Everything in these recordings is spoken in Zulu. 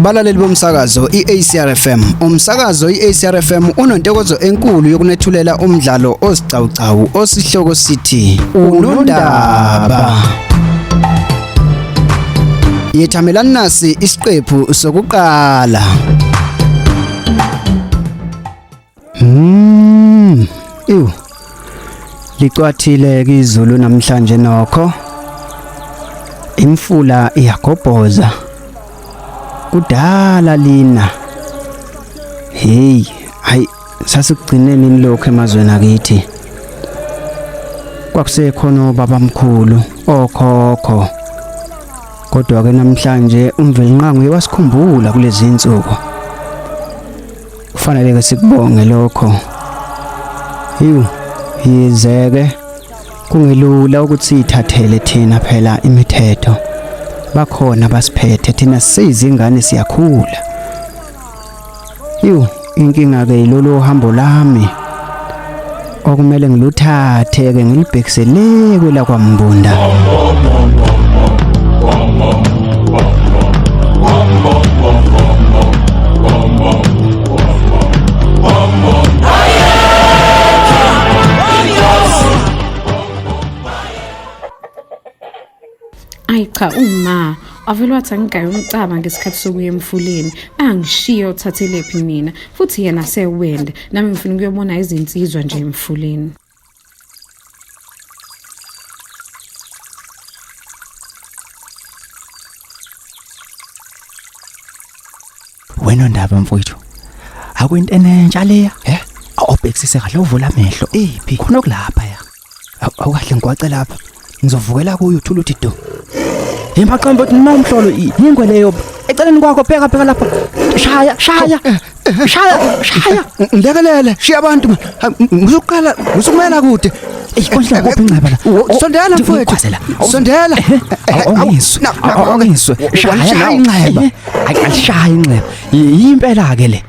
Balaleli bomsakazo iACRFM, umsakazo iACRFM unontokozo enkulu yokunethulela umdlalo ozicawucawu osihloko sithi Unondaba. Yethamelani nasi isiqephu sokuqala. Ew. Licwathile izulu namhlanje nokho. Imfula iyagobhoza. Kudala lina. Hey, hayi sasikugcine nini lokho emazweni akithi. Kwakusekhona obabamkhulu, okhokho. Kodwa ke namhlanje uMvelinqangi uye wasikhumbula kulezi insuku. Kufanele ke sikubonge lokho. Ew, yizeke kungelula ukuthi siyithathele thina phela imithetho. Bakhona basiphethe thina siyizingane siyakhula. Ew, inkinga ke yilolu hambo lami okumele ngiluthathe ke ngilibhekise le kwela kwaMbunda. Ayi cha uma wavele wathi angigaye umcaba ngesikhathi sokuya emfuleni angishiye uthathelephi mina futhi yena sewende nami ngifuna ukuyobona izinsizwa nje emfuleni. Wena ndaba mfowethu. Akwento enentsha leya, he? Awubhekisise kahle uvula amehlo. Iphi? Khona okulapha ya. Awukahle ngigwace lapha. Ngizovukela kuyo uthula uthi do. Hey maqembu uthi noma umhlolo yingwe leyo. Eceleni kwakho bheka bheka lapha. Shaya shaya. Shaya shaya. Ngilekelele, shiya abantu man. Ngizoqala, ngizokumela kude. Ey konje kuphi inxeba la? Sondela mfowethu. Sondela. Awungizwe. Awungizwe. Shaya inxeba. Ayi alishaya inxeba. Yimpela ke le.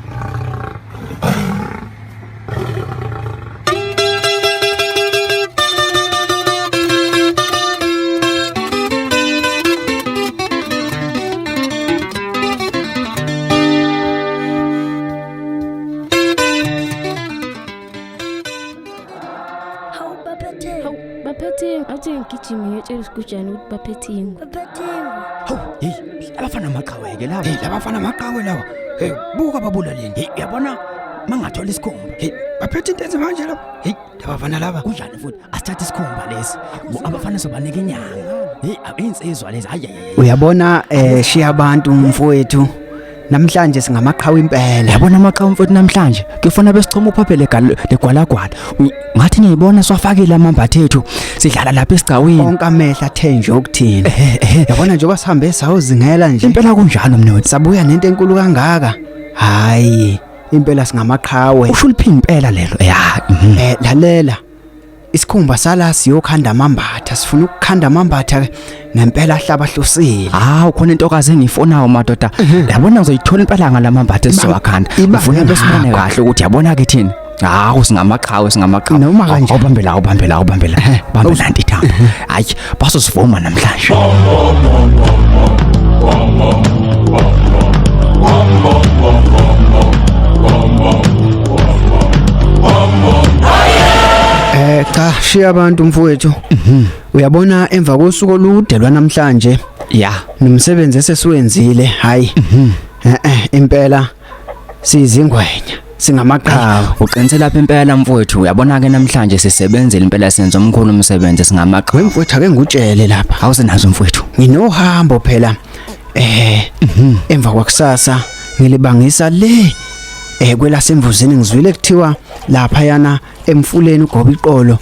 Hawu baphethe. Hawu baphethe awuthi ngigijime ngiyotshela isigujana ukuthi baphethe ingwe. Baphethe ingwe. Hawu hey abafana amaqhawe ke laba. Hey labafana amaqhawe lawa. Hey buka babulaleni. Hey uyabona mangathola isikhumba. Hey baphethe into enzima kanje laba. Hey labafana laba. Kunjani futhi asithathe isikhumba lesi. Abafana sobanika inyanga. Hey insizwa lezi hayi hayi. Uyabona shiya abantu mfowethu. Namhlanje singamaqhawe impela. Yabona amaqhawe mfowethu namhlanje kufuna besichoma uphaphe legwalagwala. Ngathi ngiyibona siwafakile amambatha ethu sidlala lapha esigcawini. Onke amehla athe nje ukuthina. Yabona njengoba sihambe sawuzingela nje. Impela kunjalo mnewethu. Sabuya nento enkulu kangaka. Hayi, impela singamaqhawe. Usho liphini impela lelo. Ya. Lalela. Isikhumba sala siyokhanda amambatha, sifuna ukukhanda amambatha ke ngempela ahlabahlosile. Hawu khona intokazi engiyifunayo madoda. Yabona ngizoyithola impela ngalamambatha esizowakhanda. Ngifuna besibone kahle ukuthi yabona ke thina. Hawu singamaqhawe singamaqhawe. Noma kanjani. Awubambe la ubambe la ubambe la. Bambe nanti ithambo. Hayi basosivuma namhlanje. Cha shiya abantu mfowethu. Uyabona emva kosuku olude lwanamhlanje Ya. nomsebenzi esesiwenzile hayi. Impela sizingwenya singamaqhawe. Uqinise lapha impela mfowethu. Uyabona ke namhlanje sisebenzile impela senza omkhulu umsebenzi singamaqhawe. Wemfowethu ake ngutshele lapha. Awusenazo mfowethu. Nginohambo phela. Emva kwakusasa ngilibangisa le kwelasemvuzini ngizwile kuthiwa lapha yana emfuleni ugoba iqolo.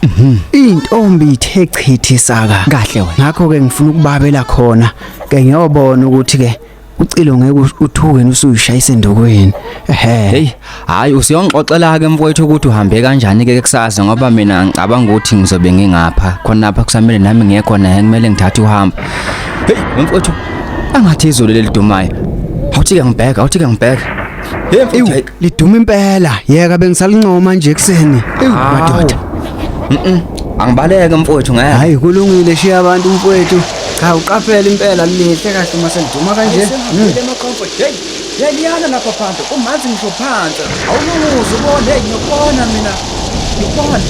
Intombi ithe chithi saka. Kahle wena. Ngakho ke ngifuna ukubabela khona ke ngiyobona ukuthi ke ucilo ngeke uthuke usuyishayisa endokweni. Ehhe. Hey, hayi usiyongixoxela ke mfowethu ukuthi uhambe kanjani ke kusasa ngoba mina ngicabanga ukuthi ngizobe ngingapha. Khona lapha kusamele nami ngiye khona kumele ngithathe uhambo. Hey, mfowethu angathi izulu lelidumayo. Awuthi ke ngibheka, awuthi ke ngibheka. Hey mfowethu, Liduma impela. Yeka bengisalincoma nje ekseni. Ewu madoda. Angibaleke mfowethu ngeke. Hayi kulungile shiya abantu mfowethu. Cha uqaphele impela lihle kahle uma seliduma kanje. Sengihambile ema-comfort. Hey, hey liyana lapha phansi. Umanzi ngisho phansi. Awulunguze ubone, hey ngiyokubona mina. Ngiyokubona.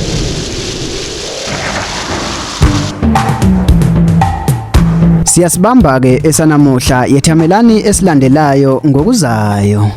Siyasibamba ke esanamuhla yethamelani esilandelayo ngokuzayo.